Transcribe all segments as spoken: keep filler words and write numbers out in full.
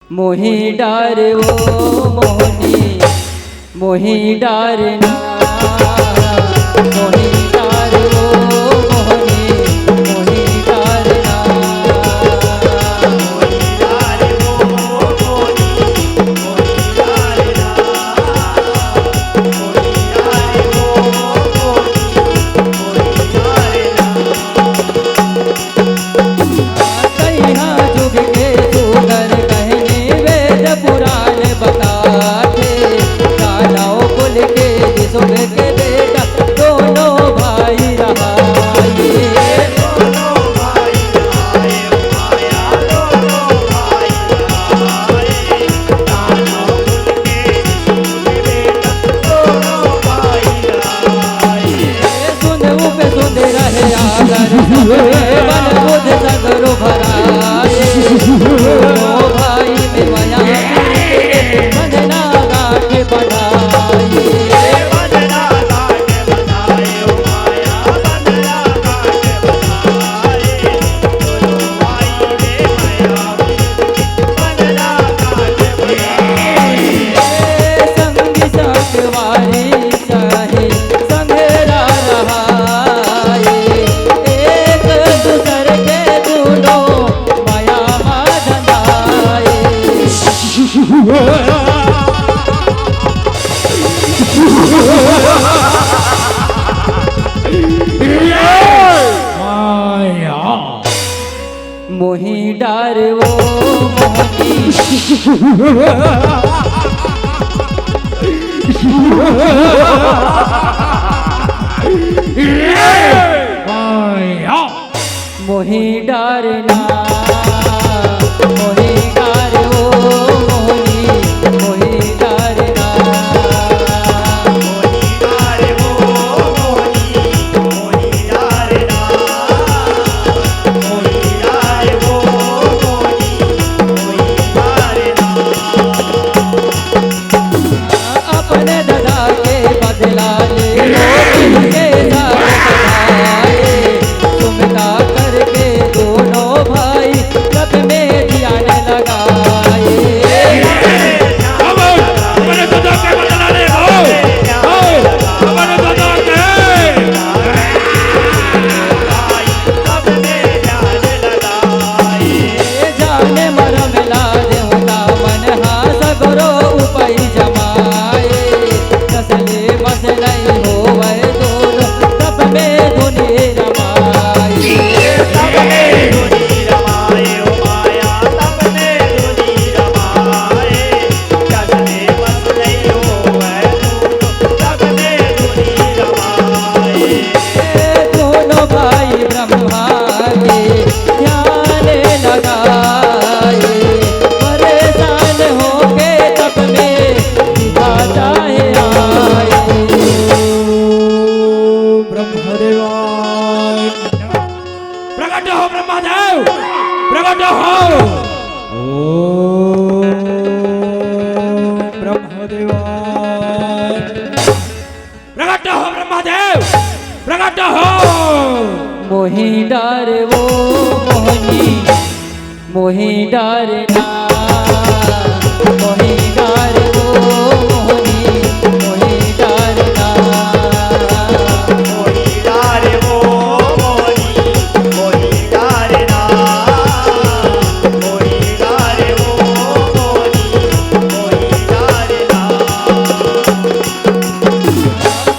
मोही डार ओ मोहनी, मोही डार ना, मोही डार ओ मोहनी, मोही डार ना। तइहा जुग के सुघर कहनी वेद पुराण बताथे, दानव कुल के रिसुभ के बेटा दोनों भाई रहाए। सुन उप सुन रहे आदर, बल बुध सगरो भराए। ओ भाई में मया मन ना गांठ बनाए। संग संगवारी चाहे संघेरा रहाए, एक दूसर के दूनों मया मा धंधाए। मोही डार ओ मोहनी। मोही डार ना, मोही डार ओ मोहनी, मोही डार ना। अपने ददा के बदला ले, के साथ सधाए। सुमिता करके दोनों भाई सब में ध्यान लगाए। अब अपने ददा के बदला ले, आओ, आओ, अपने ददा के। जाने मरम ला देवता मन हा सगरो उपई जमाए। कसले मसलई होवय दोनों, तब में धुनी रमाए। तब में धुनी रमाए, ओ माया, तब में धुनी रमाए। कसले मसलई होवय दोनों, तब में धुनी रमाए। दोनों भाई ब्रह्मा के ध्यान लगाए, परेशान होके तप में विधाता है आए। ओम ब्रह्मदेवाय। प्रकट हो ब्रह्मदेव, प्रकट हो। ओम ब्रह्मदेवाय। प्रकट हो ब्रह्मदेव, प्रकट हो। मोही डार ओ मोहनी, मोही डार ना, मोही डार ओ मोहनी, मोही डार ना। मोही डार ओ मोहनी, मोही डार ना, मोही डार ओ मोहनी, मोही डार ना।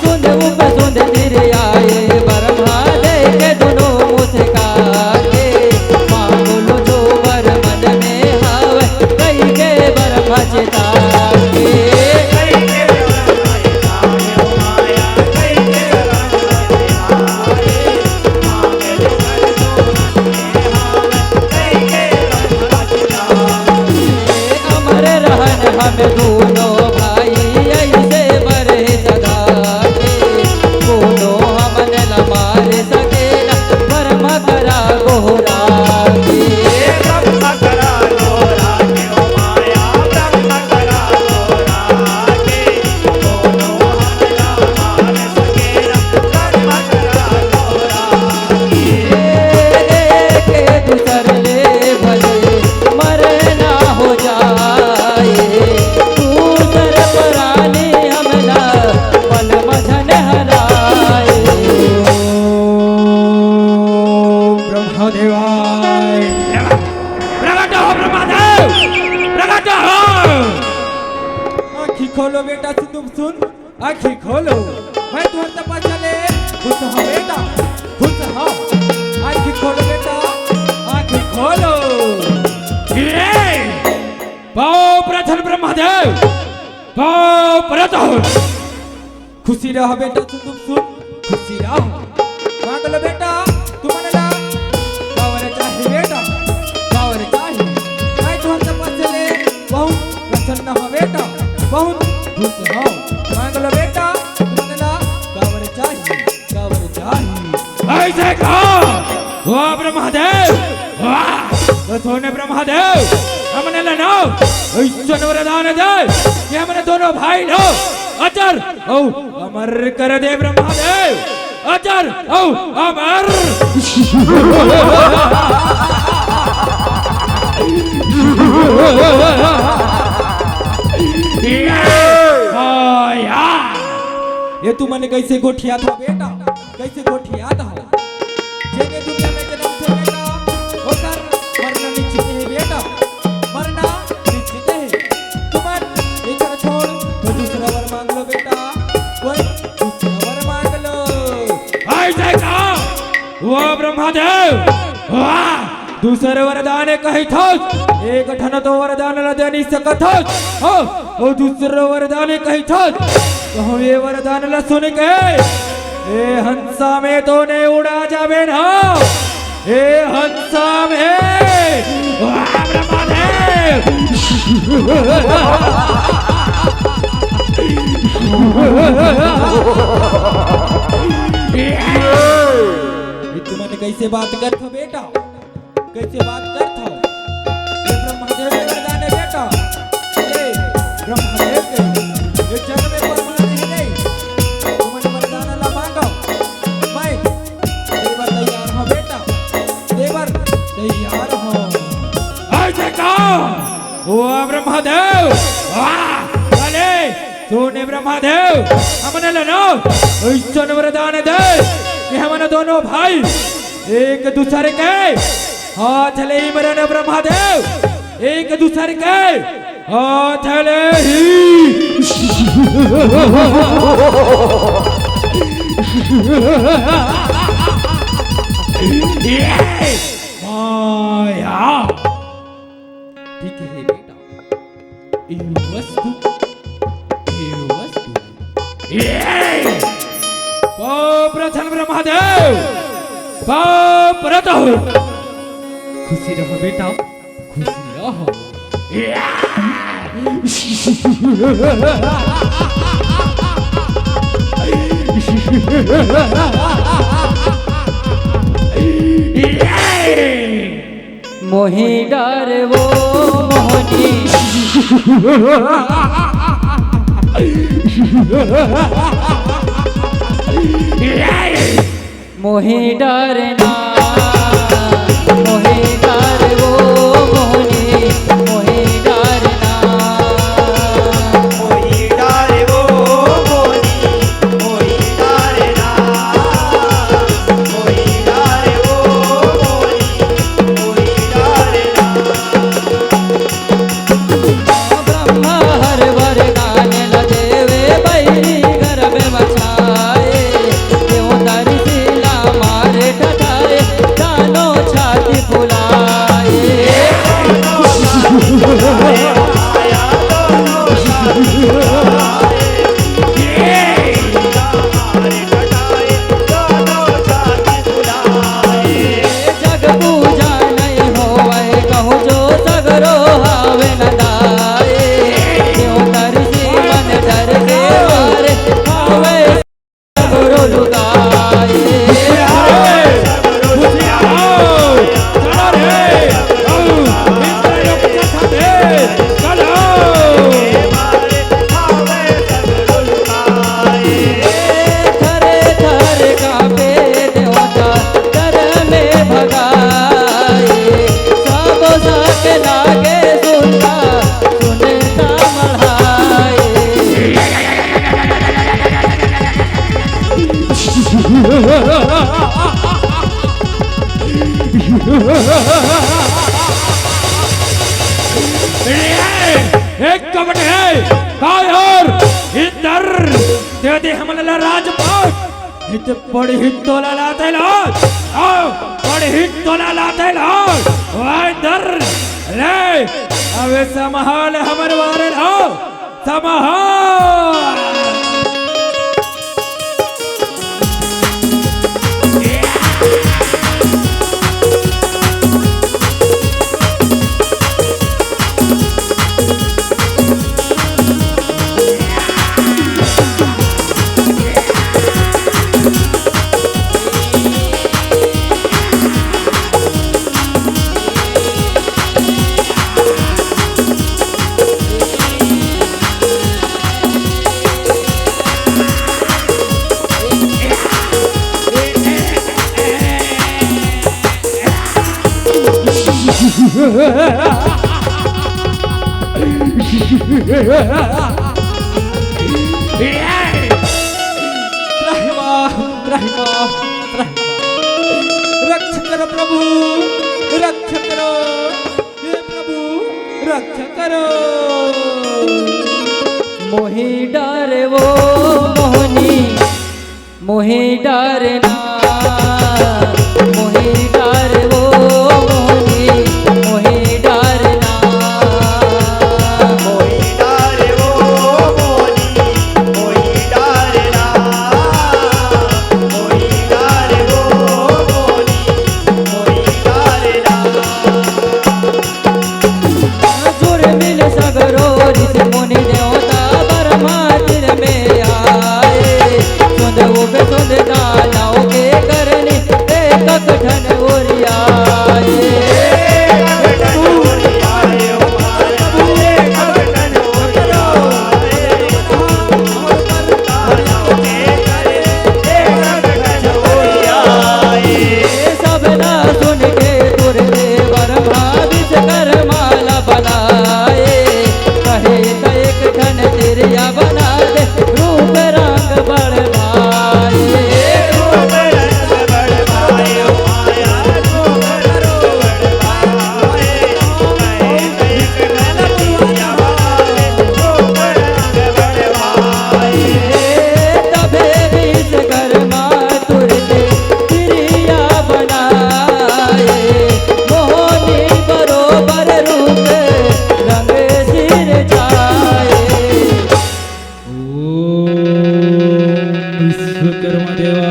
सुंद उपसुंद फिर आए ब्रह्मा देखे दुनो मुस्काए। मांगलो जो वर मन में हावे, कहिके ब्रह्मा चिताए। अमर रहन हम दूनो भाई, ऐसे बरे सदा के। कोनो हमन ला मार सकेला, ब्रह्म करा गोहरा के। ब्रह्म करा गोहरा के, ओ माया, ब्रह्म करा गोहरा के। कोनो हमन ला मार सकेला, ब्रह्म करा गोहरा के। एक दूसर ले भले मरना हो जा, खोलो बेटा, सुन, सुन, आँखी खोलो। मैं तुहर तपस्या ले खुश हूँ बेटा, खुश हूँ। आँखी खोलो बेटा, आँखी खोलो। ये पाँव प्रथन ब्रह्मदेव, पाँव प्रथन। खुशी रह बेटा, सुन, सुन, सुन, खुशी रह। मांग लो बेटा, तुमन ला कावर चाही बेटा, कावर चाही। मैं तुहर तपस्या ले बहुत प्रसन्न हूँ बेटा, बहुत खुश हूँ। मांग लो बेटा, तुमन ला कावर चाही, कावर चाही। ऐसे कहा, वाह ब्रह्मदेव, वाह। तो सोने ब्रह्मदेव, हमने ला ना ऐसन वरदान दे कि हमने दोनों भाई ला अजर अउ अमर कर दे ब्रह्मदेव, अजर अउ अमर। ये तुमन कइसे गोठियाथव बेटा, कइसे गोठियाथव? जेने दुनिया में जनम थे बेटा, ओकर मरना निश्चित हे बेटा, मरना निश्चित हे। तुमन एकर छोड़, तो दूसरा वर मांग लो बेटा, कोई दूसरा वर मांग लो। ऐसे कहा, वाह ब्रह्मदेव, वाह। दूसर वरदान कहिथस, एक ठन तो वरदान ला दे नइ सकथस, हो, अउ दूसर वरदान कहिथस, तो हम ये वरदान ला सुन के, ए हंसा में तो नइ उड़ा जाबे ना, ए हंसा में, वाह ब्रह्मदेव। ये तुमन कइसे बात करथव बेटा? कइसे बात करथव? ये ब्रह्मदेव के वरदान हे बेटा। ये ब्रह्मदेव के, ये जग में परमात्मा हे नहीं। तुमन वरदान ला मांगव। मैं देबर तैयार हूँ बेटा। देबर तैयार हूँ। ऐसे कहा, वाह ब्रह्मदेव, वाह। भले सोने ब्रह्मदेव, हमने ला ना ऐसन वरदान दे कि हमन दोनों भाई एक दूसर के हाथ ले ही मरन ब्रह्मदेव, एक दूसर के हाथ ले ही। ये माया। ठीक हे बेटा, ये वस्तु, ये वस्तु। ये! पाँव प्रथन ब्रह्मदेव, पाँव प्रथन। खुशी रह बेटा, खुशी रह। ये! मोहि डारे वो मोहनी। मोहि डारे ना, मोहि डारे वो मोहनी, मोहि डारे ना। मोहि डारे वो मोहनी, मोहि डारे ना, मोहि डारे वो मोहनी। ब्रह्मा हर वरदान ल देवे, बैरी गर्भ मचाए। क्यों तरसीला मारे ठठाए, दानो छाती फुलाए। जग पूजा नहीं होवे, कहूँ जो सगरो हावे न दाए। क्यों तरसी मन डर के मारे, हावे सगरो लुगाए। थरे थरे कांपे देवता, डर में भगाए। सब सक लागे सुनता, सुनता मढ़ाए। एक कपट है। का यार, इंदर, दे दे हमन ला राजपाट। इत पड़ही तोला लाते लात, आओ, पड़ही तोला लाते लात, वाह इंदर, ले, अबे संभाल हमर वारे ला, संभाल। त्राहि मां, त्राहि मां, त्राहि मां। रक्षा करो प्रभु, रक्षा करो, हे प्रभु, रक्षा करो। मोहि डारे वो मोहनी, मोहि डारे ना, मोहि डारे वो मोहनी, मोहि डारे ना। मोहि डारे वो मोहनी, मोहि डारे ना। मोहि डारे वो मोहनी, मोहि डारे ना। जुर्मिल सगरो ऋषि मुनि देवता ब्रह्मा तीर में आए। सुंद उप सुंद दानव के करनी एक ठन ओरियाए। सबना सुन के तुरते ब्रह्मा विश्वकर्मा ला बलाए। कहे त एक ठन तिरिया बना दे, रूप रंग बढ़ भाए। तभे विश्वकर्मा तुरते तिरिया बनाए, मोहनी बरोबर रूप रंग सिर जाए। ओम विश्वकर्मा देवा।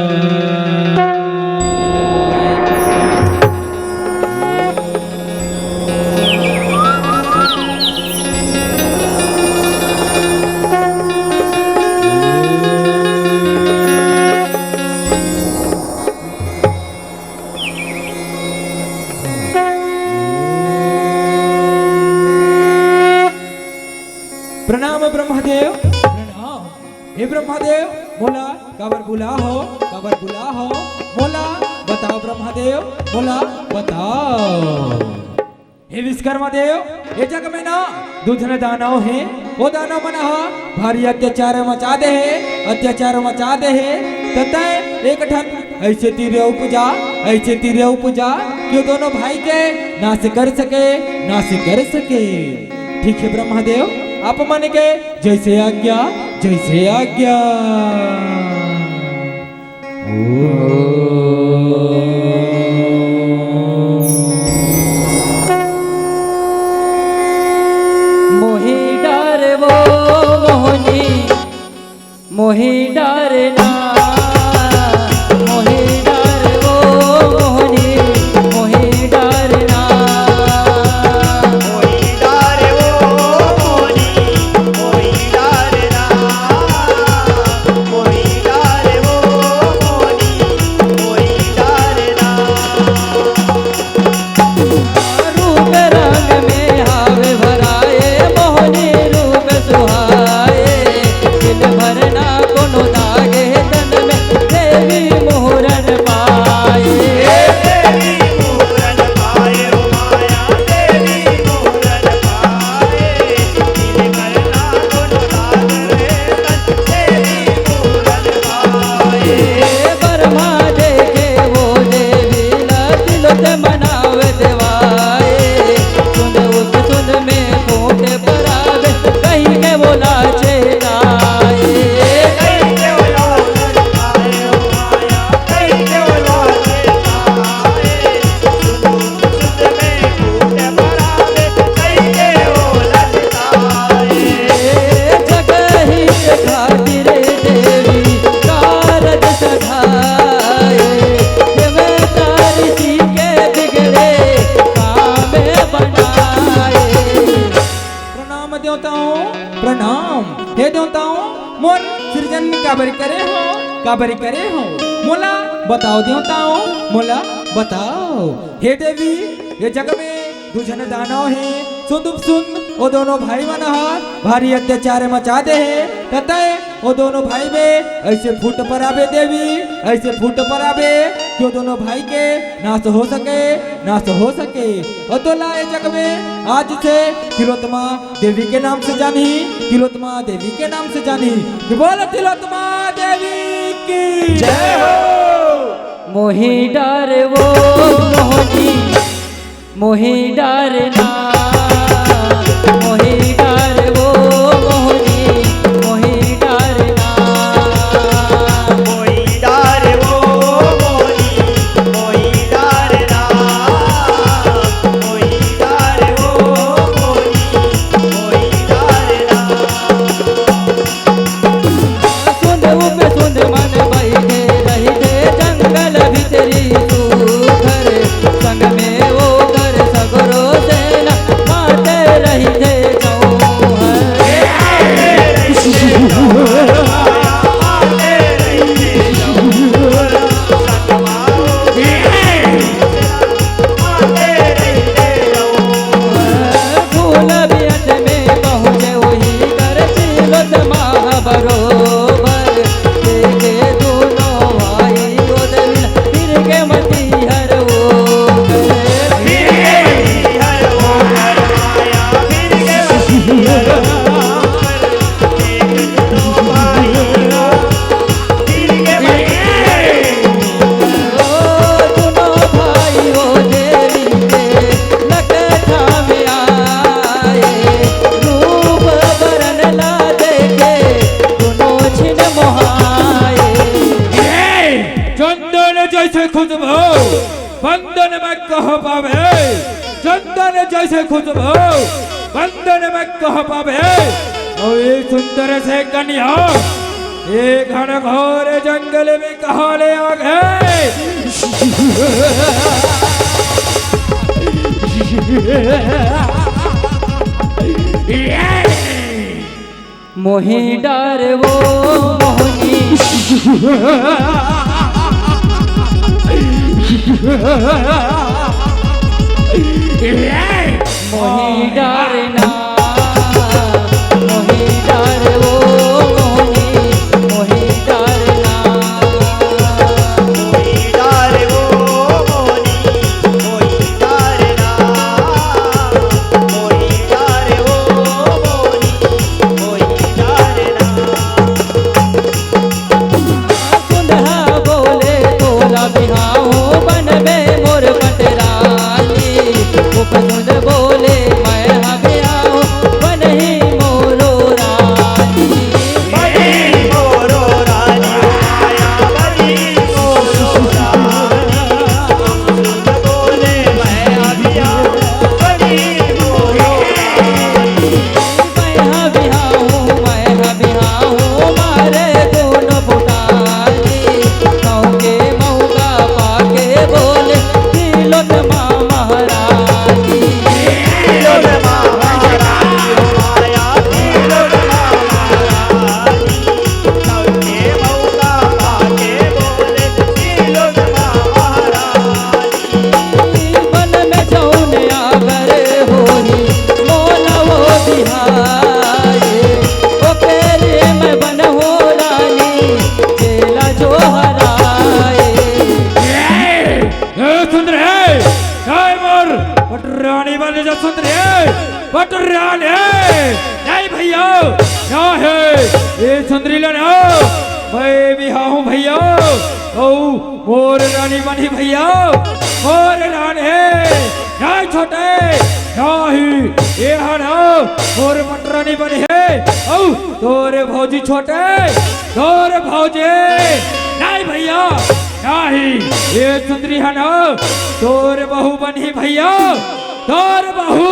प्रणाम ब्रह्मदेव। प्रणाम। हे ब्रह्मदेव, मोला काबर बुला हो, काबर बुला हो, मोला बताओ ब्रह्मदेव, मोला बताओ। हे विश्वकर्मा देव, ए जग में ना दू झन दानव हे। ओ दानव मन ह भारी अत्याचार मचा दे हे, अत्याचार मचा दे हे। त तैं एक ठन ऐसे तीर उपजा, ऐसे तीर उपजा कि ओ दोनों भाई के नाश कर सके, नाश कर सके। ठीक हे ब्रह्मदेव, आप मन के जैसे आज्ञा, जैसे आज्ञा। मोहि डारे वो मोहनी, मोहि डारे ना, मोहि डारे वो मोहनी, मोहि डारे ना। रूप रंग में हावे भराए, मोहनी रूप सुहाए। दिन भर ना कोनो दागे तन में, देवी मुहरन पाए। ब्रह्मा देखे वो देवी ला, तिलोक मनावे देवाए। सुन उत सुन में फूट परावे, कहीं के वो लाचे देवताओं प्रणाम। हे देवताओं, मोर सृजन काबर करे हो, काबर करे हो? मोला बताओ देवताओं, मोला बताओ। हे देवी, ये जग में दू झन दानव हे, सुंद सुंद, ओ दोनों भाई मन ह भारी अत्याचार मचा दे हे। कतय ओ दोनों भाई में ऐसे फूट पराबे देवी, ऐसे फूट पराबे कि ओ दोनों भाई के नाश हो सके, नाश हो सके। ओ तोला ए जग में आज से तिलोत्तमा देवी के नाम से जानही, तिलोत्तमा देवी के नाम से जानही। कि बोल तिलोत्तमा देवी की जय हो। मोही डारे वो मोहनी, मोही डारे ना, मोही डारे वो मोहनी, मोही डारे ना। मोही डारे वो मोहनी, मोही डारे ना, मोही डारे वो मोहनी, मोही डारे ना। सुंद उप सुंद मन बइठे रहिथे जंगल भीतरी सुघर, संग में ओकर सगरो सेना माते रहिथे चौहर। फूल बियत में पहुँचे वही कर तिलोत्तमा बरोबर। देखे दोनों भाई ओ देवी फिर के मती हर ओकर। ओ दुनो भाई ओ देवी के लकथा में आए, रूप बरन ला देखे दुनो छिन मोहाए। ए, चंदन जैसे खुशबू, बंदन में कहाँ पावे? चंदन जैसे खुशबू, बंदन में कहाँ पावे? अउ ए सुंदर से कन्या, ए घनघोर जंगल में कहाँ ले आ गए? मोही डार वो मोहनी, मोही डार ना, मोही डार वो मोहनी, मोही डार ना। सुनहा बोले तोला बिहाव बनबे मोर पटरानी। उपसुन बोले मैं हा बिहाव बनही मोरो रानी। मैं हा बिहाव, मैं हा बिहाव, मारे दोनों फुटानी। गाँव के मौका पाके बोले, तिलोत्तमा महारानी। तिलोत्तमा महारानी, माया तिलोत्तमा महारानी। गाँव के मौका पाके बोले, तिलोत्तमा महारानी। वन में जौन आगर होही, मोला वो बिहाए। ओ पेरे मैं बनहूँ रानी, जेला जो हराए। ए, ए, सुंदरी, ए, काय मोर पटरानी बन जा सुंदरी, ए, पटरानी, ए, नहीं भैया, क्या है? ए, सुंदरी लेना, मैं बिहाव हूँ भैया, ओ, मोर रानी बनी भैया, मोर रानी। नहीं छोटे, नहीं, ये हर मोर पटरानी बनी है। औ, तोरे भौजी छोटे, तोरे भौजी। नहीं भैया, नहीं, ये सुंदरी है ना, तोरे बहू बनी भैया, तोरे बहू।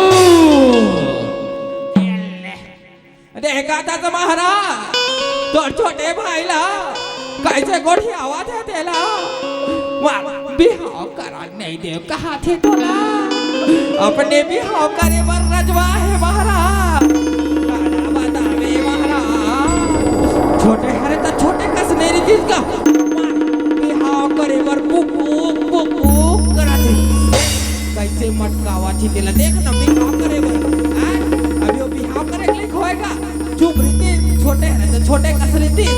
देखा था तो महाराज, तोर छोटे भाई ला कैसे गोठियावत हे तेला। वाह, बिहाव करा नहीं देव कहा थे तोला। अपने बिहाव करे बर रजवा हे महाराज। चुप रहितिस, छोटे हरे त छोटे कस रहितिस।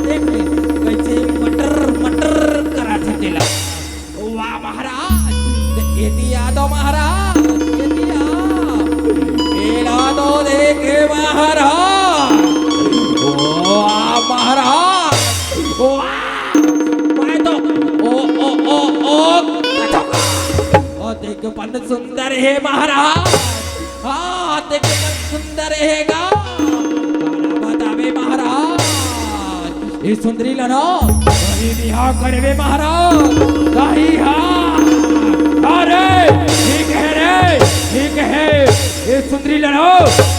देख ले, कइसे मटर मटर करत हे तेला। वाह महाराज, एती आ तो महाराज, एती आ। एला तो देखे महाराज। वाह महाराज, वाह। मैं तो, ओ, ओ, ओ, ओ, ओ, देख बन सुंदर हे महाराज। हाँ, देख बन सुंदर हे गा। काला बताबे महाराज। ए सुंदरी ला ना, तहीं बिहाव करबे महाराज। तहीं हाँ। अरे, ठीक हे रे, ठीक हे। ए सुंदरी ला ना,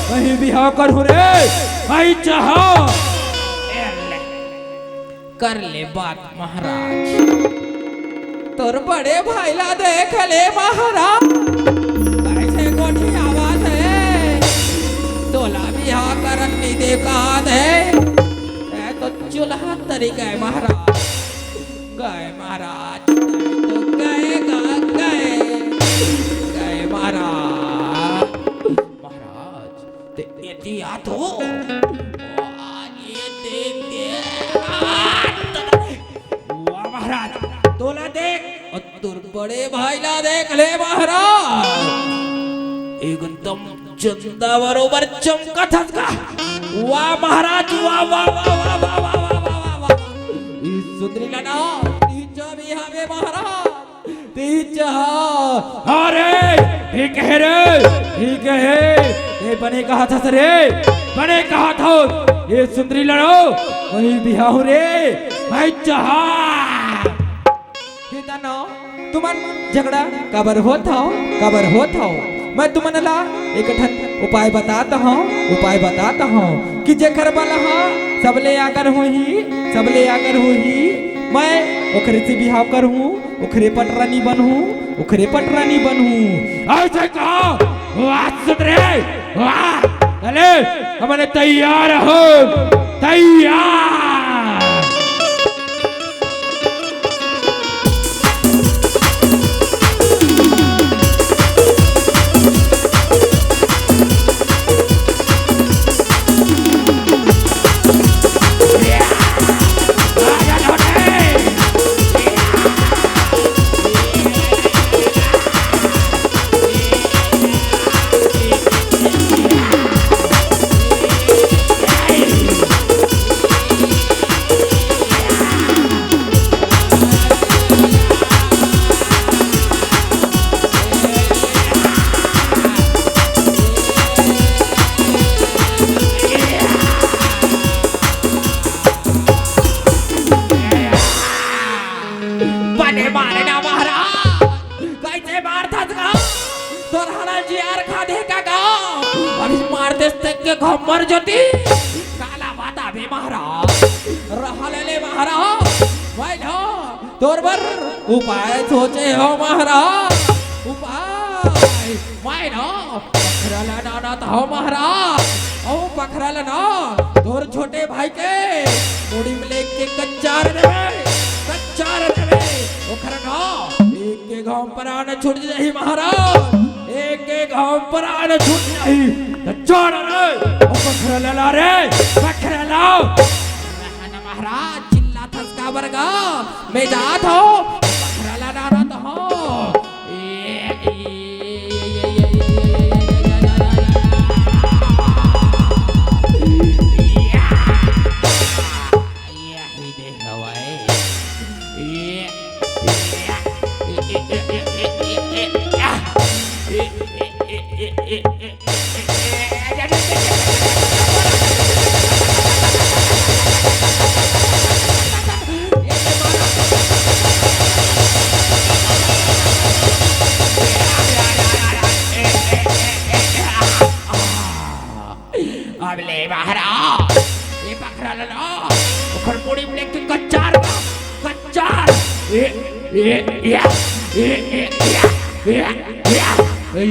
तहीं बिहाव करहूँ रे। भाई चाहा। कर ले बात महाराज। तोर बड़े भाई ला देख ले महाराज, कइसे गोठियावत हे। तोला बिहाव करन नइ दे कहत हे। ए तो चूल्हा तरी गए महाराज, गए महाराज, गए तो गए गा, गए, गए महाराज। महाराज, ते एती आ तो। वाह, ये दे दे। आ, वाह महाराज, तोला देख, अउ तोर बड़े भाई ला देख ले महाराज। एकदम चंदा बरोबर चमकत हस गा। वाह महाराज, वाह, वाह। ई सुंदरी ला ना, ई जब यहाँ पे महाराज। तीज हा। अरे, ठीक हे रे, ठीक हे। ए, बने कहत हस रे, बने कहत हस। ए सुंदरी ला ना, वही बिहाव रे, भाई चाहा। हे दानव, तुमन झगड़ा काबर होत हव, काबर होत हव? मैं तुमन ला एक ठन उपाय बतात हंव, उपाय बतात हंव कि जेकर बलहा सबले आगर होही, सबले आगर होही, मैं ओकरे से बिहाव करहूं। ओखरे पटरानी बनहूं, ओखरे पटरानी बनहूं। अइसे कहा, वाह सुंदरी, वाह। अरे, हमन तैयार हन, तैयार। बने मारे ना महाराज, कइसे मारथस गा? तोर हरा जियार खादे का गा? अभी मारतेस तेक के घम्मर जोती। काला बात अभी महाराज, रहा ले ले महाराज, भाई ना, तोर बर उपाय सोचे हंव महाराज, उपाय। मैं ना पखरा ला नानत हंव महाराज, अउ पखरा ला ना तोर छोटे भाई के मुड़ी में लेके कच्चार देबे, कच्चार देबे। ओखर ना एक के घांव परान छूट जाही महाराज, एक के घांव परान छूट जाही। कच्चार रे, अउ पखरा ला रे, पखरा ला। महाराज चिल्लाथस काबर गा? मैं जात हंव, पखरा ला नानत हंव। अब ले महाराज, ए पखरा ला ना, ओखर मुड़ी में लेके कच्चार, कच्चार। ए, ए, या, ए, ए, या, ए, या। ए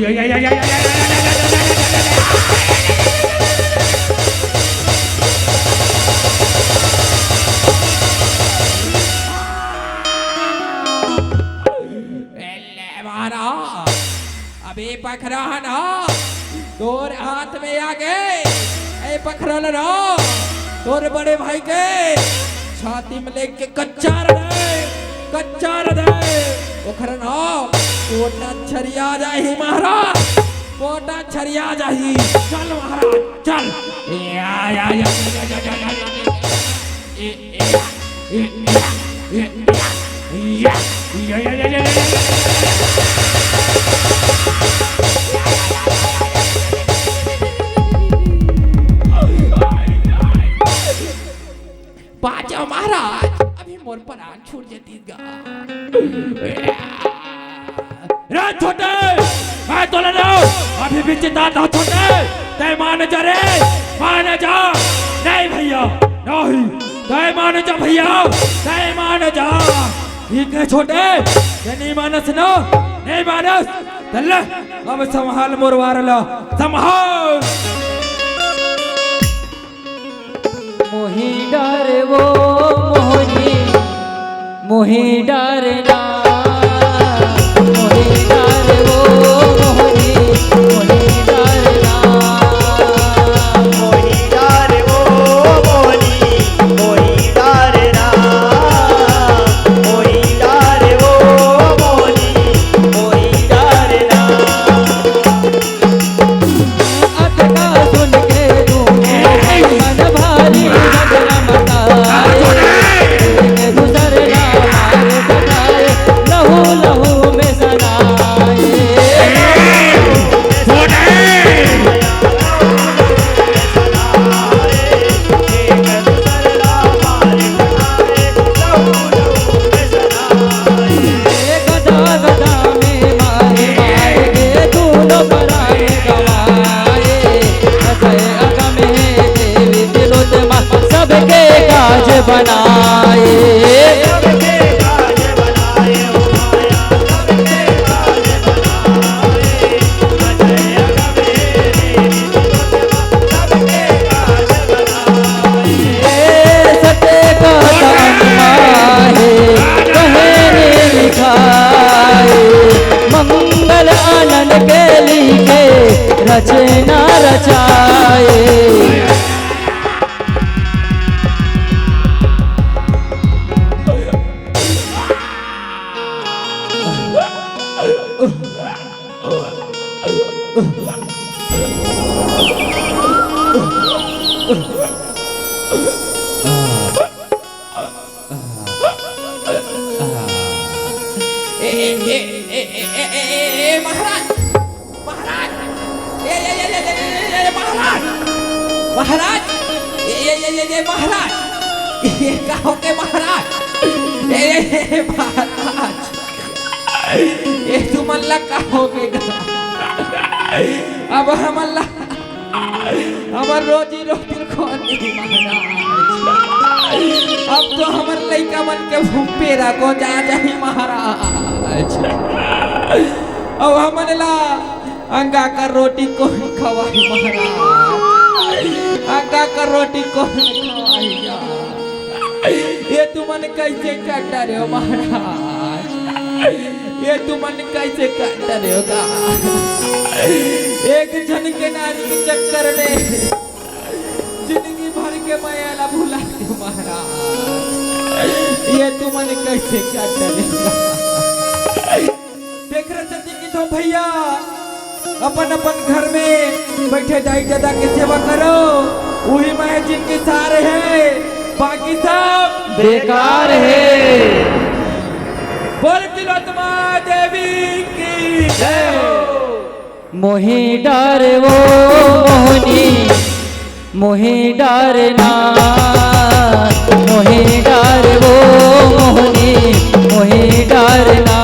ले महाराज, अबे पखरा ह ना, तोर हाथ में आगे, ए पखरा ल ना, तोर बड़े भाई के छाती में लेके कच्चा हृदय, कच्चा हृदय, ओखर ना पोटा छरिया जाही महाराज, पोटा छरिया जाही। चल महाराज, चल। या, या, या। बाँच जा महाराज, अभी मोर परान छूट जतिस गा। रे छोटे, मैं तोला ना अभी भी चिताता हूँ छोटे, तैं मान जा रे, मान जा। नहीं भैया, नहीं, तैं मान जा भैया, तैं मान जा। ठीक है छोटे, ये नहीं मानस ना, नहीं मानस। चल ले, अब संभाल मोर वार ला, संभाल। मोही डार वो मोहनी, मोही डार ना, मोही डार वो मोहनी, मोही डार ना। मोही डार वो मोहनी, मोही डार ना, मोही डार वो मोहनी, मोही डार ना। अतका सुन के दूनो मन भारी घबरा मचाए। एक दूसर ला मार कटाए, लहू लहू में सनाए। गदा गदा में मारे मारे के दूनो परान गवाए। अजय अगम हे देवी तिलोत्तमा सबके काज बनाए। सत्य का दान है, कहने लिखाए, मंगल आनंद के लिखे, रचना रचाए। ए, ए, ए, महाराज, महाराज, ए, ए, ए, ए, ए, ए, ए, महाराज, महाराज, ए, ए, ए, ए, ए, महाराज, ये का हो गे महाराज? ए, ए, ए, महाराज, ये तुमन ला का हो गे गा? अब हमन ला हमर रोजी रोटी ल खो दे महाराज। अब तो हमर लइका मन के भूपेरा को जा जाही महाराज। अब हमन ला अंगा कर रोटी कोन खवाही महाराज? अंगा कर रोटी कोन खवाही गा? ये तुमन कइसे कर डरेव महाराज? ये तुमन कइसे कर डरेव गा? एक झन के नारी के चक्कर में जिंदगी भर के मया ला भुला दे महाराज। ये तुमन कइसे कर डरेव गा? देख रहे छथी कि तो भैया अपन अपन घर में बइठे दाई ददा के सेवा करो, उही में जिनके सार हे, बाकी सब बेकार हे। बोल तिलोत्तमा देवी की जय हो। मोही डार वो मोहनी, मोही डार ना, मोही डार वो मोहनी, मोही डार ना।